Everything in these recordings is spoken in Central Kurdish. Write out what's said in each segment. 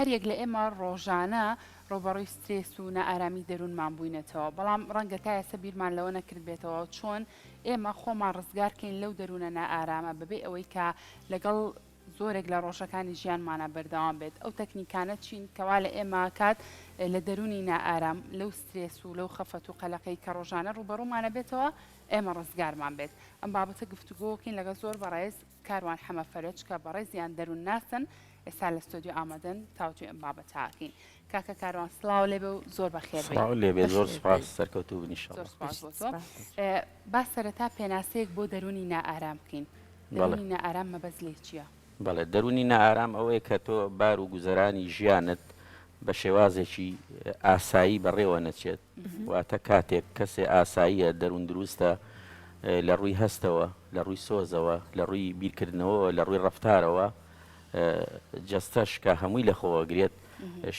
هەریەک لە ئێمە ڕۆژانە ڕووبەڕووی سترێس و نائارامی دەروونمان بووینەتەوە، بەڵام ڕەنگە تا ئێستا بیرمان لەوە نەکردبێتەوە چۆن ئێمە خۆمان ڕزگار کەین لەو دەروونە نائارامە بەبێ ئەوەی کە لەگەڵ زۆرێک لە ڕۆژەکانی ژیانمانا بەردەوام بێت. ئەو تەکنیکانە چین کەوا لە ئێمە کات لە دەروونی نائارام، لەو سترێس و لەو خەفەت و قەلەقەی کە ڕۆژانە ڕووبەڕوومانە بێتەوە، ئێمە ڕزگارمان بێت. ئەم بابەتە گفتوگۆکەین لەگەڵ زۆر بەڕێز کاروان حەمە فەرەج کە بەڕێزیان دەروونناسن ئێستا لە ستۆدیۆ ئامادەن تاوتوێ ئەم بابەتە ئەکەین. کاکە کاروان سڵاو لێبێ و زۆر بەخێر بێی. سڵاو لێبێ زۆر سوپاس سەرکەوتوو بن ئیشەڵا. زۆر سوپاس بۆ تۆ. با سەرەتا پێناسەیەک بۆ دەروونی نائارام بکەین. دەروونی نائارام مەبەست لێی چییە؟ بەڵێ دەروونی نائارام ئەوەیە کە تۆ بار و گوزەرانی ژیانت بە شێوازێکی ئاسایی بەڕێوە نەچێت، واتە کاتێک کەسێ ئاساییە، دەروون دروستە لە ڕووی هەستەوە، لە ڕووی سۆزەوە، لە ڕووی بیرکردنەوەوە، لە ڕووی ڕەفتارەوە، جەستەش کە هەمووی لەخۆوەگرێت،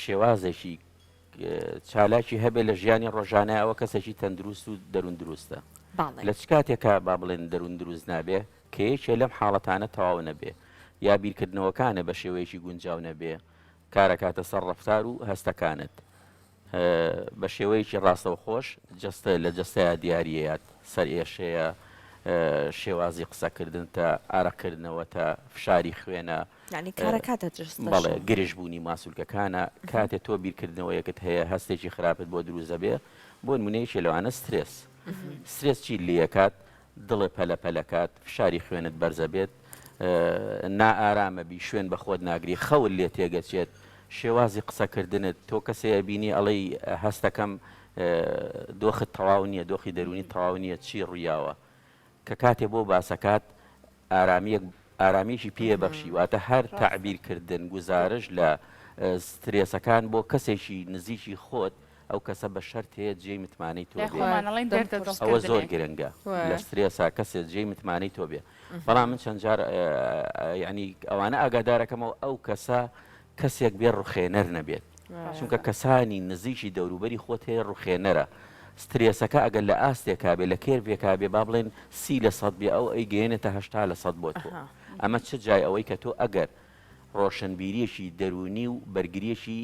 شێوازێکی چالاکی هەبێت لە ژیانی ڕۆژانە ئەوە کەسێکی تەندروست و دەروون دروستە. لە چ کاتێکا با بڵێن دەروون دروست نابێ؟ کە یەکێ لەم حاڵەتانە تەواو نەبێ، یا بیرکردنەوەکانە بە شێوەیەکی گونجاو نەبێ، کارەکاتە سەر ڕەفتار و هەستەکانت. بە شێوەیەکی ڕاستەوخۆش جەستە لە جەستەیا دیاریەیات، سەرئێشەیە، شێوازی قسەکردنتە، ئارەقکردنەوەتە، فشاری خوێنە، یانی کارەکاتە جەستەش. بەڵێ، گرژبوونی ماسولکەکانە، کاتێ تۆ بیرکردنەوەیەکت هەیە هەستێکی خراپت بۆ دروست دەبێ، بۆ نمونە یەکێ لەوانە سترێس. سترێس چیت لێکات؟ دڵت پەلە پەلەکات، فشاری خوێنت بەرزەبێت، نائارامەبی، شوێن بە خۆت ناگری، خەوت لێ تێگەچێت، شێوازی قسەکردنت، تۆ کەسێ ئەبینی ئەڵێی هەستەکەم دۆخت تەواو نییە، دۆخی دەروونیت تەواو نییە، چی ڕوویاوە؟ کە کاتێ بۆ باسەکات ئارامییەک ئارامییەکی پێ بەخشی، واتە هەر تەعبیر کردن، گوزارش لە سترێسەکان بۆ کەسێکی نزیکی خۆت، ئەو کەسە بە شەرتێ جێی متمانەی تۆ لای بێ. خۆمان ئەڵێن دەردە دڵ ئەوە زۆر کردنێ. گرنگە لە سترێسا کەسێ جێی متمانەی تۆ بێ. بەڵام من چەند جار یانی ئەوانە ئاگادارەکەمەوە ئەو کەسە کەسێک بێ ڕوخێنەر نەبێت. چونکە کەسانی نزیکی دەوروبەری خۆت هەیە ڕوخێنەرە. سترێسەکە ئەگەر لە ئاستێکا بێ لە curve ێکا بێ با بڵێن 30% بێ ئەو ئەیگەیەنێتە 80% بۆ تۆ. ئەمە چ جای ئەوەی کە تۆ ئەگەر ڕۆشنبیریەکی دەروونی و بەرگریەکی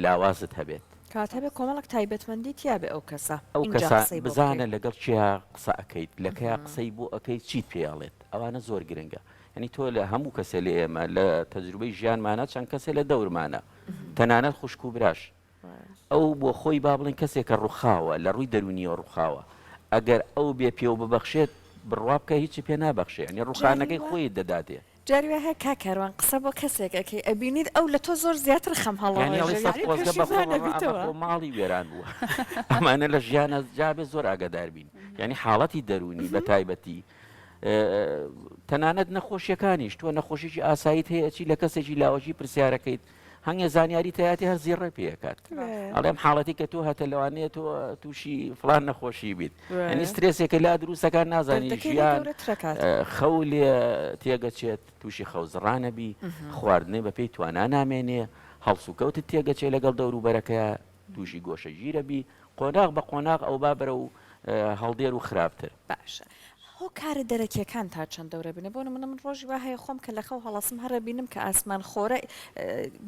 لاوازت هەبێت. کەواتە ئەبێ کۆمەڵێک تایبەتمەندی تیابێ ئەو کەسە ئەو ئینجا کەسە قسەی بۆ بزانە بکەی. لەگەڵ کێیا قسە ئەکەیت لە کەیا قسەی بۆ ئەکەیت چیت پێ ئەڵێت ئەوانە زۆر گرنگە یانی تۆ لە هەموو کەسێ لە ئێمە لە تەجروبەی ژیانمانە چەند کەسێ لە دەورمانە تەنانەت خوشک و براش ئەو بۆ خۆی با بڵێن کەسێکە ڕوخاوە لە ڕووی دەروونیەوە ڕوخاوە ئەگەر ئەو بێ پێو ببەخشێت بڕوا بکە هیچی پێ نابەخشێ یانی جاری ڕوخانەکەی وا خۆیت دەداتێ. جاری وا هەیە کاک کاروان قسە بۆ کەسێک ئەکەی ئەبینیت ئەو لە تۆ زۆر زیاتر خەم یانی ئەڵێی هەڵەڕێژێ سەت یانی خۆزگە بە پەشیمان خۆمەوە ئەمە ئەبیتەوە. خۆ ماڵی وێران بووە ئەمانە لە ژیانە جا بێ زۆر ئاگادار بین یانی حاڵەتی دەروونی بە تایبەتی تەنانەت نەخۆشیەکانیش تۆ نەخۆشیی ئاساییت هەیە ئەچی لە کەسێکی لاوەکی پرسیارەکەیت هەنگێ زانیاری تیاتی هەر زیڕێ پێکات ئەڵێم حاڵەتی کە تۆ هەتە لەوانەیە تۆ تووشی فلان نەخۆشی بیت ئەنی سترێسێکە لا دروستەکان نازانی ژیان خەو لێ تێگەچێت تووشی خەوزڕانەبی خواردنێ بە پێی توانا نامێنێ هەڵسوکەوتت تێگەچێ لەگەڵ دەوروبەرەکە تووشی گۆشەگیرە بی قۆناغ بە قۆناغ ئەوبا بەرەو هەڵدێر و خراپتر. باشە هۆکارە دەرەکیەکان تا چەند دەورە بینە بۆ نمونە من ڕۆژی وا هەیە خۆم کە لە خەو هەڵەسم هەر ئەبینم کە ئاسمان خۆرە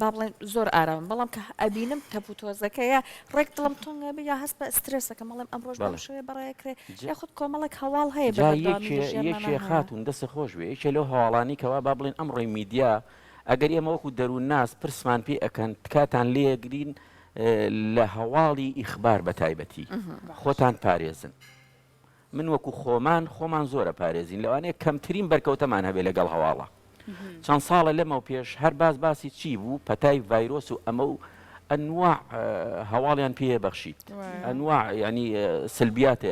با بڵێن زۆر ئارامم بەڵام کە ئەبینم تەپ و تۆزەکەیە ڕێک دڵم تۆنگ ئەبێ یا هەست بە سترێسەکەم ئەڵێم ئەمڕۆش بەم بەڵێ. شێوەیە بەڕێکرێ یاخود کۆمەڵێک هەواڵ هەیە بە جا بەردەوامی یەکێ لە ژیانمانا یەکێ هەیە. خاتوون دەستت خۆش بێ یەکێ لەو هەواڵانەی کەوا با بڵێن ئەمڕۆی میدیا ئەگەر ئێمە وەکوو دەروونناس پرسمان پێ ئەکەن تکاتان لێ ئەگرین لە هەواڵی ئیخبار بە تایبەتی خۆتان پارێزن من وەکو خۆمان خۆمان زۆرە پارێزین لەوانەیە کەمترین بەرکەوتەمان هەبێ لەگەڵ هەواڵە چەند ساڵە لەمەو پێش هەر باس باسی چی بوو پەتای ڤایرۆس و ئەمە و ئەنواع هەواڵیان پێ بەخشیت ئەنواع ینی سلبیاتێ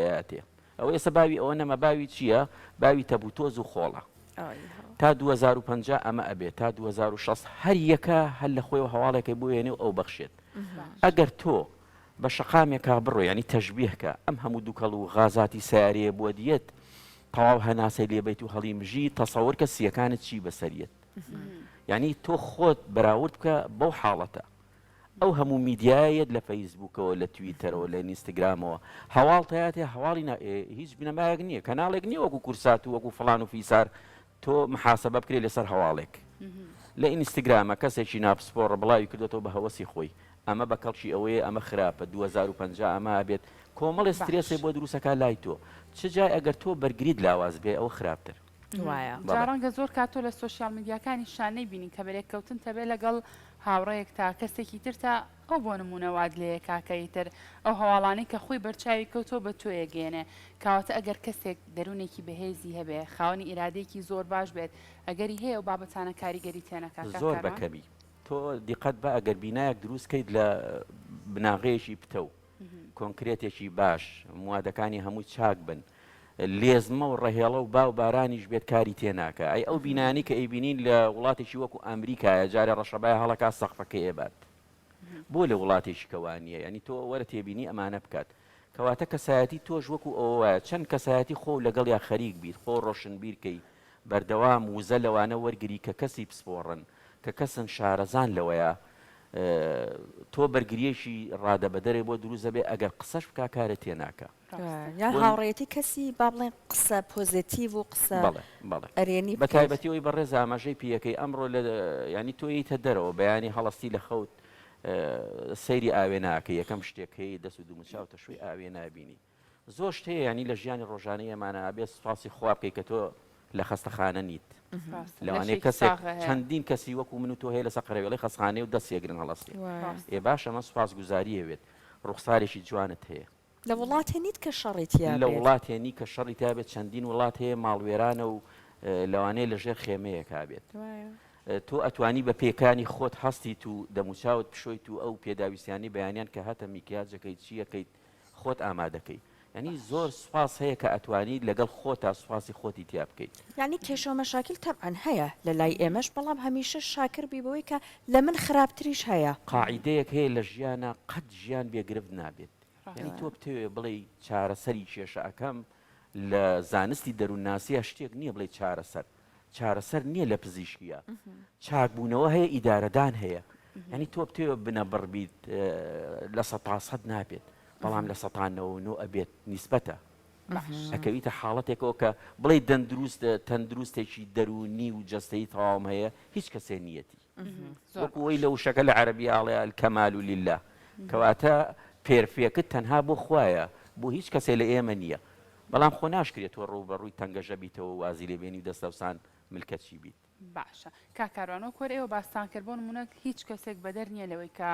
ئەوە ئێستا باوی ئەوە نەما باوی چییە؟ باوی تەپوتۆز و خۆڵە. تا 2050 ئەمە ئەبێت تا 2060 هەر یەکە هەر لە خۆیەوە هەواڵێکی بۆ وێنێ و ئەو بەخشێت. ئەگەر تۆ بە شەقامێکا بڕۆ ینی تەشبیهکە ئەم هەموو دوکەڵ و غازاتی سیارەیە بۆ دیەت تەواو هەناسەی لێبیت و هەڵی مژی تەسەورکە سیەکانت چی بەسەریەت یعنی تۆ خۆت بەراورد بکە بەو حاڵەتە ئەو هەموو میدیایە یەت لە فەیسبووکەوە لە تویتەرەوە لە ئینستگرامەوە هەواڵ تایاتێ هەواڵی نا هیچ بنەمایەک نییە کەناڵێک نییە وەکو کورسات و وەکو فڵان و فیسار تۆ محاسبە بکرێت لەسەر هەواڵێک. لە ئینستگرامە کەسێکی ناپسپۆڕە بڵاوی کردۆتەوە بە هەوەسی خۆی ئەمە بە کەڵکی ئەوەیە ئەمە خراپە 2050 ئەمە ئەبێت کۆمەڵێ سترێسێ باش. بۆ دروست ئەکا لای تۆ چ جای ئەگەر تۆ بەرگریت لاواز بێ ئەوە خراپتر. وایە. جا بەڵێ. ڕەنگە زۆر کات تۆ لە سۆشیال میدیاکانیشا نەیبینی کە بەرێککەوتنت هەبێ لەگەڵ هاوڕێیەکتا کەسێکی ترتا ئەو بۆ نموونە وات لێیە کاکە ئیتر ئەو هەواڵانەی کە خۆی بەرچاوی کەوتووە بە تۆ ئەگەیەنێ کەواتە ئەگەر کەسێک دەروونێکی بەهێزی هەبێ خاوەنی ئیرادەیەکی زۆر باش بێت ئەگەری هەیە ئەو بابەتانە کاریگەری تێنەکا کاک زۆر بە کاروان؟ کەمی. تۆ دیقەت بە ئەگەر بینایەک دروست کەیت لە بناغەیەکی پتەو کۆنکرێتێکی باش موادەکانی هەمووی چاک بن لێزمە و ڕەهێڵە و با و بارانیش بێت کاری تێ ناکا ئەی ئەو بینایانەی کە ئەیبینین لە وڵاتێکی وەکو ئەمریکایە جارێ ڕەشەبای هەڵەکا سەقفەکەی ئەبات بۆ لە وڵاتێکی کە وا نییە یانی تۆ وەرە تێبینی ئەمانە بکات کەواتە کەسایەتی تۆش وەکو ئەوە وایە چەند کەسایەتی خۆو لەگەڵیا خەریک بیت خۆ ڕۆشنبیر کەی بەردەوام وزە لەوانە وەرگری کە کەسی پسپۆڕن کە کەسن شارەزان لەوەیا تۆ بەرگریەکی ڕادەبەدەرێ بۆ دروست دەبێ ئەگەر قسەش بکا کارت تێ ناکا. یان هاوڕێیەتی کەسی با بڵێین قسە پۆزێتیڤ و قسە بەڵێ بەڵێ ئەرێنی بە بکەیت. تایبەتی ئەوی بەڕێز ئاماژەی پێیەکەی ئەمڕۆ لە یانی تۆ یەیتە دەرەوە بەیانی هەڵەستی لە خەوت سەیری ئاوێنە ئەکەی یەکەم شتێک هەیە دەست و دوموچاو تەشوی ئاوێنە ئەبینی زۆر شت هەیە یانی لە ژیانی ڕۆژانەی ئێمانە ئەبێ سوپاسی خوا بکەی کە تۆ لە خەستەخانە نیت ڕاستە لەوانەیە لەشێکی کەسێک ساغ هەیە. چەندین کەسی وەکو من و تۆ هەیە لەسەر قەرەوێڵەی خەستخانەیە و دەست یەگرن هەڵەستێ ڕاستە. ئێ باشە ئەمە سوپاسگوزارییە وێت ڕوخسارێکی جوانت هەیە. لە وڵاتێ نیت کە شەڕی تیا لە بێت. وڵاتێ نی کە شەڕی تیا بێت چەندین وڵات هەیە ماڵوێرانە و لەوانەیە لە ژێر خێمەیەکا بێت. وایە. تۆ ئەتوانی بە پێکانی خۆت هەستیت و دەموچاوت پشۆیت و ئەو پێداویستیانەی بەیانیان کە هەتە میکیاجەکەیت چییەکەیت خۆت ئامادەکەی یانی زۆر سوپاس هەیە کە ئەتوانی لەگەڵ خۆتا سوپاسی خۆتی تیا بکەیت. یانی کێشەو مەشاکیل تەبعەن هەیە لە لای ئێمەش بەڵام هەمیشە شاکر بی بەوەی کە لە من خراپتریش هەیە. قاعیدەیەک هەیە لە ژیانا قەت ژیان بێ گرفت نابێت یانی ڕاستە. تۆ بتەوێ بڵێی چارەسەری کێشە ئەکەم لە زانستی دەروونناسیا شتێک نییە بڵێی چارەسەر چارەسەر نییە لە پزیشکیە چاکبوونەوە هەیە ئیدارەدان هەیە یعنی تۆ بتەوێ بنەبڕ بیت لە سەتا سەد نابێت بەڵام لە سەتا 99 ئەبێت نیسبەتە ئەکەویتە حاڵەتێکەوە کە بڵێ دەندروست تەندروستێکی دەروونی و جەستەی تەواوم هەیە هیچ کەسێ نیەتی وەکو ئەوەی لە وشەکە لە عەرەبی ئاڵێ الکمال لله کەواتە perfect تەنها بۆ خوایە بۆ هیچ کەسێ لە ئێمە نییە بەڵام خۆ ناشکرێت تۆ ڕووبەڕووی تەنگەژە بیتەوە و وازی لێ بێنی و دەستەوسان ملکەچی بیت. باشە کاک کاروان وەک وەر ئێوە باستان کرد بۆ نموونە هیچ کەسێک بەدەر نییە لەوەی کە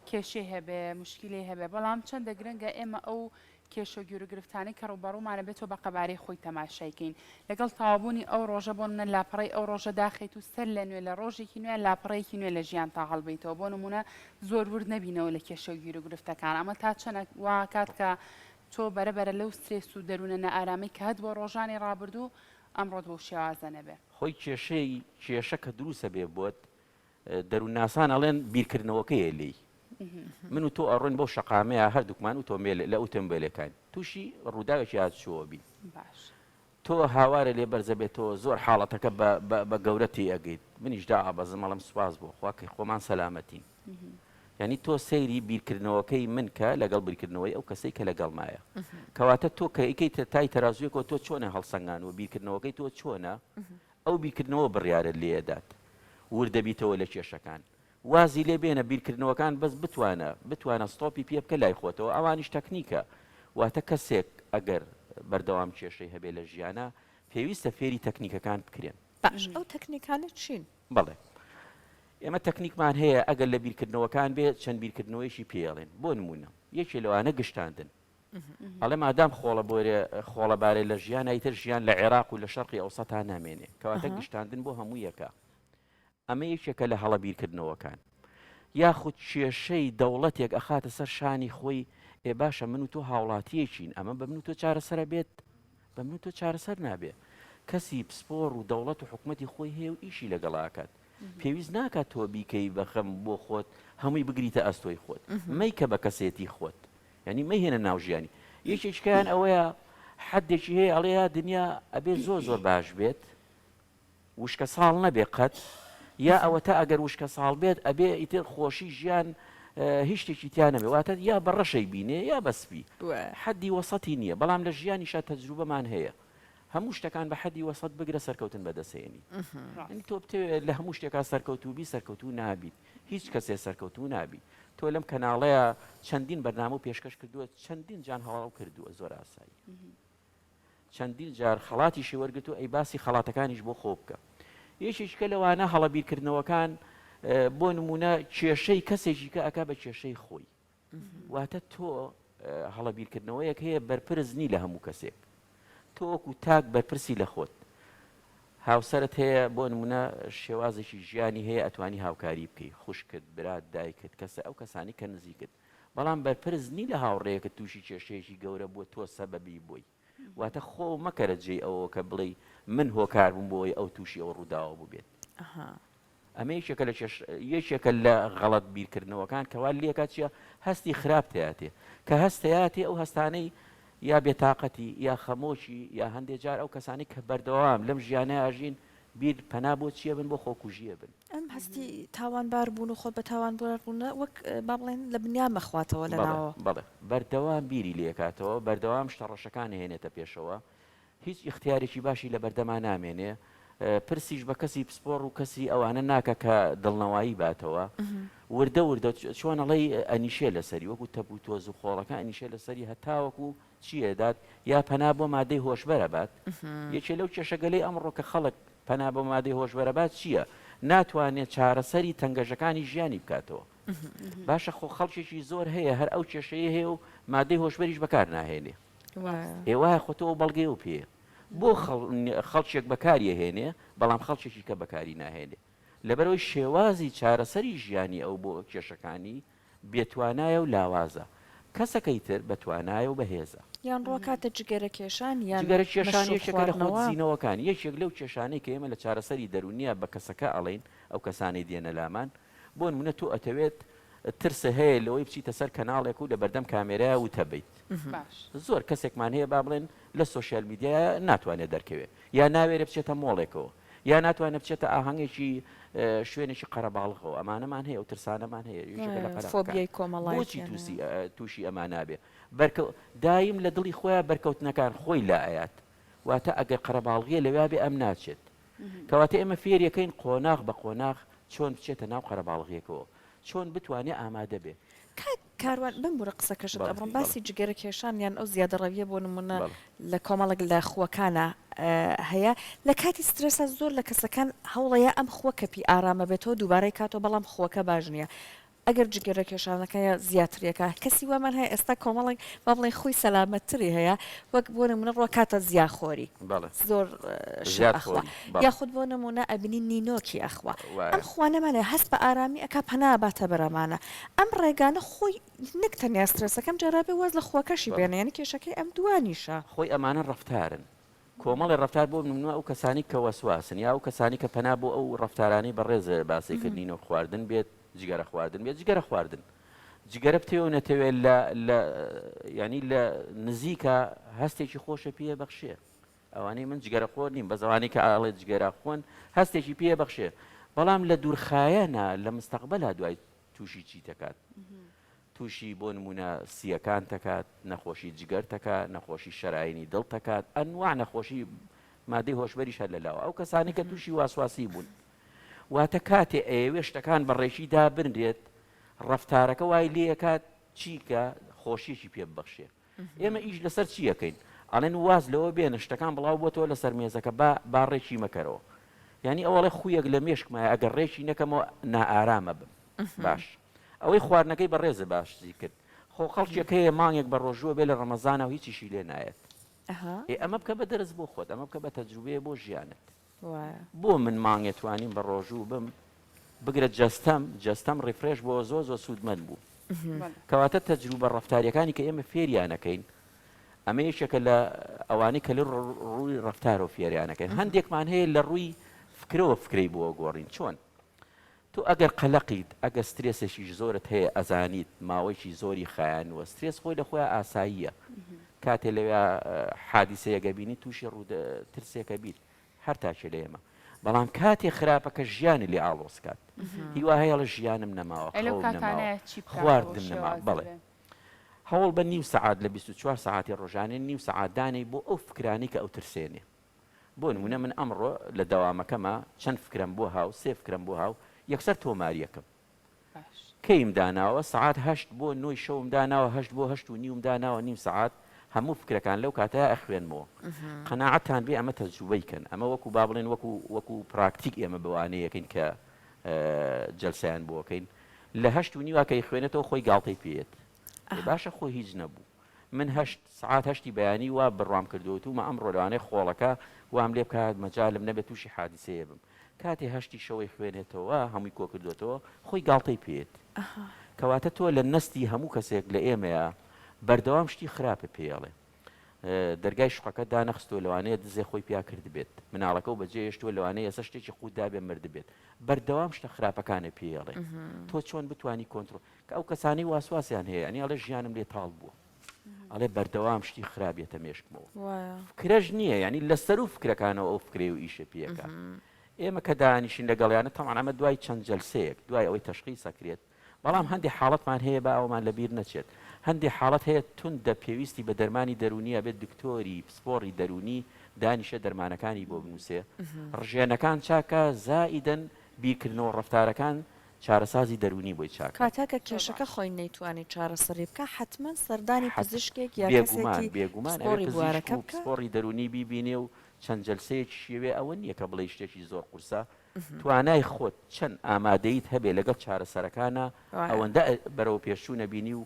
کێشەی هەبێ موشکیلەی هەبێ بەڵام چەندە گرنگە ئێمە ئەو کێشە و گیروگرفتانەی کە ڕووبەڕوومانە بێتەوە بە قەبارەی خۆی تەماشای کەین لەگەڵ تەواوبوونی ئەو ڕۆژە بۆ نموونە لاپەڕەی ئەو ڕۆژە داخەیت و سەر لە نوێ لە ڕۆژێکی نوێ لاپەڕەیەکی نوێ لە ژیانتا هەڵبەیتەوە بۆ نموونە زۆر ورد نەبینەوە لە کێشە و گیروگرفتەکان ئەمە تا چەنە وا کات کە تۆ بەرە بەرە لەو سترێس و دەروونە نائارامەی کە هەتبووە ڕۆژانی ڕابردوو، ئەمڕۆت بەو شێوازە نەبێ. خۆی کێشەی کێشە کە دروسە بێ بۆت دەروونناسان ئەڵێن بیرکردنەوەکەیە لێی من و تۆ ئەڕۆین بەو شەقامەیە هەردووکمان ئوتۆمبێل لە ئوتۆمبێلەکان تووشی ڕووداوێکی هاتوچۆوە بین باش. تۆ هاوارە لێ بەرزە بێتەوە زۆر حاڵەتەکە بە بە بە گەورە تێ ئەگەیت منیش دائەبەزم ئەڵێم سوپاس بۆ خوا کە خۆمان سەلامەتین یانی تۆ سەیری بیرکردنەوەکەی من کە لەگەڵ بیرکردنەوەی ئەو کەسەی کە لەگەڵمایە کەواتە تۆ کە ئیکەیتە تای تەرازوویەکەوە تۆ چۆنە هەڵسەنگان و بیرکردنەوەکەی تۆ چۆنە ئەو بیرکردنەوە بڕیارت لێدات وردەبیتەوە لە کێشەکان وازی لێ بێنە بیرکردنەوەکان بەس بتوانە بتوانە ستۆپی پێ بکە لای خۆتەوە ئەوانیش تەکنیکە واتە کەسێک ئەگەر بەردەوام کێشەی هەبێ لە ژیانا پێویستە فێری تەکنیکەکان بکرێن. باش ئەو تەکنیکانە چین؟ بەڵێ ئێمە تەکنیکمان هەیە ئەگەر لە بیرکردنەوەکان بێ چەند بیرکردنەوەیەکی پێ ئەڵێن بۆ نموونە یەکێ لەوانە گشتاندن ئەڵێ مادام خۆڵە بۆرێ خۆڵە بارێ لە ژیان ئیتر ژیان لە عێراق و لە شەرقی ئەوسەتا نامێنێ کەواتە گشتاندن بۆ هەموو یەکە ئەمە یەکێکە لە هەڵە بیرکردنەوەکان. یاخود کێشەی دەوڵەتێک ئەخاتە سەر شانی خۆی، ئێ باشە من و تۆ هاوڵاتییەکین، ئەمە بە من و تۆ چارەسەر ئەبێت؟ بە من و تۆ چارەسەر نابێ. کەسی پسپۆڕ و دەوڵەت و حکومەتی خۆی هەیە و ئیشی لەگەڵا ئەکات. پێویست ناکات تۆ بیکەی بە خەم بۆ خۆت، هەمووی بگریتە ئەستۆی خۆت. مەیکە بە کەسێتی خۆت. یانی مەیهێنە ناو ژیانی. یەکێکیان ئەوەیە حەدێکی هەیە ئەڵێ یا دنیا ئەبێ زۆر زۆر باش بێت، وشکە ساڵ نەبێ قەت یا ئەوەتا ئەگەر وشکە ساڵ بێت ئەبێ ئیتر خۆشی ژیان هیچ شتێکی تیا نەبێ واتە یا بە ڕەشەی بینێ یا بە سپی حەدی وەسەتی نییە بەڵام لە ژیانیشا تەجروبەمان هەیە. هەموو شتەکان بە حەدی وەسەت بگرە سەرکەوتن بەدەستێنیت. یانی تۆ بتەوێت لە هەموو شتێکا سەرکەوتوو بی سەرکەوتوو نابیت. هیچ کەسێ سەرکەوتوو نابی. تۆ لەم کەناڵەیا چەندین بەرنامەو پێشکەش کردووە چەندین جان هەواڵ کردووە زۆر ئاساییە. چەندین جار خەڵاتیشی وەرگرتووە ئەی باسی خەڵاتەکانیش بۆ خۆ بکە. یەکێکیکە لەوانە هەڵە بیرکردنەوەکان بۆ نموونە کێشەی کەسێکیکە ئەکا بە کێشەی خۆی. واتە تۆ هەڵە بیرکردنەوەیەک هەیە بەرپرس نی لە هەموو کەسێک تۆ وەکو تاک بەرپرسی لە خۆت هاوسەرت هەیە بۆ نمونە شێوازێکی ژیانی هەیە ئەتوانی هاوکاری بکەی خوشکت برات دایکت کەسە ئەو کەسانی کە نزیکت بەڵام بەرپرس نی لە هاوڕێیەکت تووشی کێشەیەکی گەورە بووە تۆ سەبەبی بووی واتە خۆ مەکەرە جێی ئەوەوە کە بڵێی من هۆکار بووم بۆ ئەوەی ئەو تووشی ئەو ڕووداوە بووبێت. ئەمە یەکێکە لە کێش یەکێکە لە غەڵەت بیرکردنەوەکان کەوا لێکا چییە هەستی خراپ تیاتێ کە هەستەیاتێ ئەو هەستانەی یا بێتاقەتی یا خەمۆکی یا هەندێک جار ئەو کەسانی کە بەردەوام لەم ژیانە ئەژین بیر پەنا بۆ چییە بن بۆ خۆکوژیە بن. ئەم هەستی تاوانبار بوون و خۆت بە تاوانبار بوونە وەک با بڵێین لە بنیام ئەخواتەوە لە ناوەوە. بەڵێ بەردەوام بیری لێکاتەوە بەردەوام شتە ڕەشەکان ئەهێنێتە پێشەوە هیچ ئیختیارێکی باشی لە بەردەما نامێنێ پرسیش بە کەسی پسپۆڕ و کەسی ئەوانە ناکا کە دڵنەوایی باتەوە وردە وردە چۆن ئەڵێی ئەنیشێ لەسەری وەکو تەپ و تۆز و خۆڵەکە ئەنیشێ لەسەری هەتاوەکو چی ئەدات یا پەنا بۆ مادەی هۆشبەر ئەبات یەکێ لەو کێشەگەلەی ئەمڕۆ کە خەڵک پەنا بۆ مادەی هۆشبەر ئەبات چییە ناتوانێت چارەسەری تەنگەژەکانی ژیانی بکاتەوە باشە خۆ خەڵکێکی زۆر هەیە هەر ئەو کێشەیە هەیە و مادەی هۆشبەریش بەکار ناهێنێ ئێ وایە خۆ تۆ ئەو بەڵگەیە و پێیە بۆ خەڵکێک بەکاری ئەهێنێ بەڵام خەڵکێکی کە بەکاری ناهێنێ لەبەرەوەی شێوازی چارەسەری ژیانی ئەو بۆ کێشەکانی بێتوانایە و لاوازە، کەسەکەی تر بەتوانایە و بەهێزە. یان ڕۆکاتە جگەرە کێشان یان جگەرە کێشان مەشروب یەکێکە لە خواردنەوە. خۆدزینەوەکان، یەکێک لەو کێشانەی کە ئێمە لە چارەسەری دەروونییا بە کەسەکە ئەڵێین، ئەو کەسانەی دێنە لامان، بۆ نموونە تۆ ئەتەوێت ترست هەیە لەوەی بچیتە سەر کەناڵێک و لە بەردەم کامێرایا وتە بەیت. باش. زۆر کەسێکمان هەیە با بڵێن لە سۆشیال میدیایا ناتوانێت دەرکەوێت یا ناوێرێ بچێتە مۆڵێکەوە. یا ناتوانێت بچێتە ئاهەنگێکی شوێنێکی قەرەباڵغەوە ئەمانەمان هەیە و ترسانەمان هەیە یەکێکە لە قەرەقەکان فۆبیای کۆمەڵایەتیان بۆچی تووسی تووشی ئەمان نابێ بەرکە دایم لە دڵی خۆیان بەرکەوتنەکان خۆی لا ئەیات واتە ئەگەر قەرەباڵغیە لەویا بێ ئەم ناچێت کەواتە ئێمە فێریەکەین قۆناغ بە قۆناغ چۆن بچێتە ناو قەرەباڵغیەکەوە چۆن بتوانێ ئامادە بێ. کاک کاروان بمبورە قسەکەشت ئەبڕم باسی جگەرە کێشان یان ئەو زیادەڕەویە بۆ نمونە لە کۆمەڵێک لە خووەکانا هەیە لە کاتی سترێسا زۆر لە کەسەکان هەوڵەیە ئەم خووە کە پی ئارامە بێتەوە دووبارەی کاتەوە بەڵام خووەکە باش نییە ئەگەر جگەرە کێشانەکە زیاتریەکە کەسی وامان هەیە ئێستا کۆمەڵێک با بڵێن خووی سەلامەتتری هەیە وەک بۆ نمونە ڕۆکاتە زیاخۆری زۆر شت ئەخوا یاخود بۆ نمونە ئەبنی نینۆکی ئەخوا ئەم خوانەمانە هەست بە ئارامی ئەکا پەنا ئەباتە بەر ئەمانە ئەم ڕێگانە خۆی نەک تەنیا سترێسەکەم جارابێ واز لە خوەکەشی بێنە یانی کێشەکەی ئەم دوانیشە. خۆی ئەمانە ڕەفتارن کۆمەڵێ ڕەفتار بۆ نمونە ئەو کەسانی کە وەسواسن یا ئەو کەسانی کە پەنا بۆ ئەو ڕەفتارانەی بەڕێز باسی کرد نینۆک خواردن بێت جگەرە خواردن بێت جگەرە خواردن جگەرە بتەوێ و نەتەوێ لە لە یانی لە نزیکە هەستێکی خۆشە پێ بەخشێ ئەوانەی من جگەرە خۆر نیم بەس ئەوانەی کە ئاڵێ جگەرە خۆن هەستێکی پێ بەخشێ بەڵام لە دوورخایەنە لە مستەقبەلا دوای تووشی چی دەکات تووشی بۆ نمونە سیەکان تەکات نەخۆشی جگەر تەکا نەخۆشی شەراینی دڵ تەکات ئەنواع نەخۆشی مادەی هۆشبەریش هەر لەلاوە ئەو کەسانی کە تووشی واسواسی بوون واتە کاتێ ئەیەوێ شتەکان بە ڕێکی دابنرێت ڕەفتارەکە وای لێکات چیکە خۆشیەکی پێ ببەخشێ ئێمە ئیش لەسەر چی ئەکەین ئەڵێن واز لەوە بێنە شتەکان بڵاو بۆتەوە لەسەر مێزەکە با با ڕێکی مەکەرەوە یعنی ئەوەڵێ خویەک لە مێشکمایە ئەگەر ڕێکی نەکەمەوە نائارامە بم باش ئەوەی خواردنەکەی بەڕێزە باشی کرد خۆ خەڵکێک هەیە مانگێک بە ڕۆژووە بێ لە ڕەمەزانە و هیچیشی لێ نایەت ئێ ئەمە بکە بە دەرس بۆ خۆت ئەمە بکە بە تەجروبەیە بۆ ژیانت بۆ من مانگێ توانیم بە ڕۆژوو بم بگرە جەستەم جەستەم refresh بۆ زۆر زۆر سوودمەند بوو کەواتە تەجروبە ڕەفتاریەکانی کە ئێمە فێریانەکەین ئەمە یەکێکە لە ئەوانەی کە لە ڕووی ڕەفتارەوە فێریانەکەین هەندێکمان هەیە لە ڕووی فکرەوە فکرەی بۆ گۆڕین چۆن تۆ ئەگەر قەلەقیت ئەگەر سترێسێکیش زۆرت هەیە ئەزانیت ماوەیەکی زۆری خایاندووە سترێس خۆی لە خۆیا ئاساییە کاتێ لەویا حادیسەیەک ئەبینی تووشی ڕوود ترسێکە بیت هەر تاکێ لە ئێمە بەڵام کاتێ خراپە کە ژیانی لێ ئاڵۆز کات هیوا هەیە ئەڵێ ژیانم نەماوە ئەی لەو خەوم نەماوە کاتانەیە چی بکات بۆ خواردنم نەما شێواز بەڵێ دەبێ؟ هەوڵ بە نیو سەعات لە 24 سەعاتی ڕۆژانێ نیو سەعات دانێی بۆ ئەو فکرانەی کە ئەو ترسێنێ. بۆ نمونە من ئەمڕۆ لە دەوامەکەما چەند فکرەم بۆ هاو سێ فکرەم بۆ هاو یەکسەر تۆماریەکەم کەیم داناوە سەعات هەشت بۆ نۆی شەوم داناوە هەشت بۆ هەشت و نیوم داناوە نیم سەعات هەموو فکرەکان لەو کاتەیا ئەخوێنمەوە قەناعەتان بێ ئەمە تەجروبەی کەن ئەمە وەکو با بڵێن وەکو وەکو پراکتیک ئێمە بەوانەیەکەین کە جەلسەیان بۆ ئەکەین لە هەشت و نیوە کە ئەیخوێنێتەوە خۆی گاڵتەی پێیەت باشە خۆ هیچ نەبوو من هەشت سەعات هەشتی بەیانی وا بڕوام کردووە وتومە ئەمڕۆ لەوانەیە خۆڵەکە وام لێ بکات مەجالم نەبێت تووشی حادیسەیە بم کاتێ هەشتی شەوەی خوێنێتەوە هەمووی کۆکردۆتەوە خۆی گاڵتەی پێیەت کەواتە تۆ لە نەستی هەموو کەسێک لە ئێمەیە بەردەوام شتی خراپە پێیەڵێ دەرگای شوقەکە دانەخستووە لەوانەیە دزێ خۆی پیا کردبێت مناڵەکە و بەجێ هێشتووە لەوانەیە ئێستا شتێکی قوت دابێ مردبێت بەردەوام شتە خراپەکانە پێیەڵێ تۆ چۆن بتانی کۆنترۆل کە ئەو کەسانەی واسواسیان هەیە یانی ئەڵێ ژیانم لێ تاڵ بووە ئەڵێ بەردەوام شتی خراپ یەتە مێشکمەوە فکرەش نییە ینی لەسەر و فکرەکانەوە ئەو فکرەی و ئیشە پێەکە ئێمە کە دانیشین لەگەڵیانە تەمان ئەمە دوای چەند جلسەیەک دوای ئەوەی تەشخیص ئەکرێت بەڵام هەندێک حاڵەتمان هەیە با ئەومان لەبیر نەچێت هەندێک حاڵەت هەیە توندە پێویستی بە دەرمانی دەرونیە بێت دکتۆری پسپۆڕی دەرونی دانیشە دەرمانەکانی بۆ بنووسێ ڕژێنەکان چاکە زائیدەن بیرکردنەوە ڕەفتارەکان چارەسازی دەروونی بۆی چاکە. کاتێک کە کێشەکە خۆی نەیتوانی چارەسەری بکا حەتمەن سەردانی پزیشکێک یا بێگومان کەسێکی بێگومان ئەبێ پسپۆڕی پزیشک بوارەکە و بکا. پسپۆڕی دەروونی بیبینێ و چەند جەلسەیەکیشی ئەوێ ئەوە نییە کە بڵێی شتێکی زۆر قورسە توانای خۆت چەند ئامادەییت هەبێ لەگەڵ چارەسەرەکانا وایە. ئەوەندە بەرەو پێشچوون ئەبینی و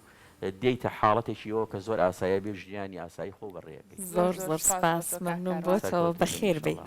دێیتە حاڵەتێکیەوە کە زۆر ئاسایە بێ و ژیانی ئاسایی خۆو بەڕێ ئەکەی. زۆر زۆر زۆر سپاس بۆ سپاس تۆ کاک مەمنون کاروان. بۆ تۆ سەرکەوتوو بن بەخێر بێی. ئینشەڵا.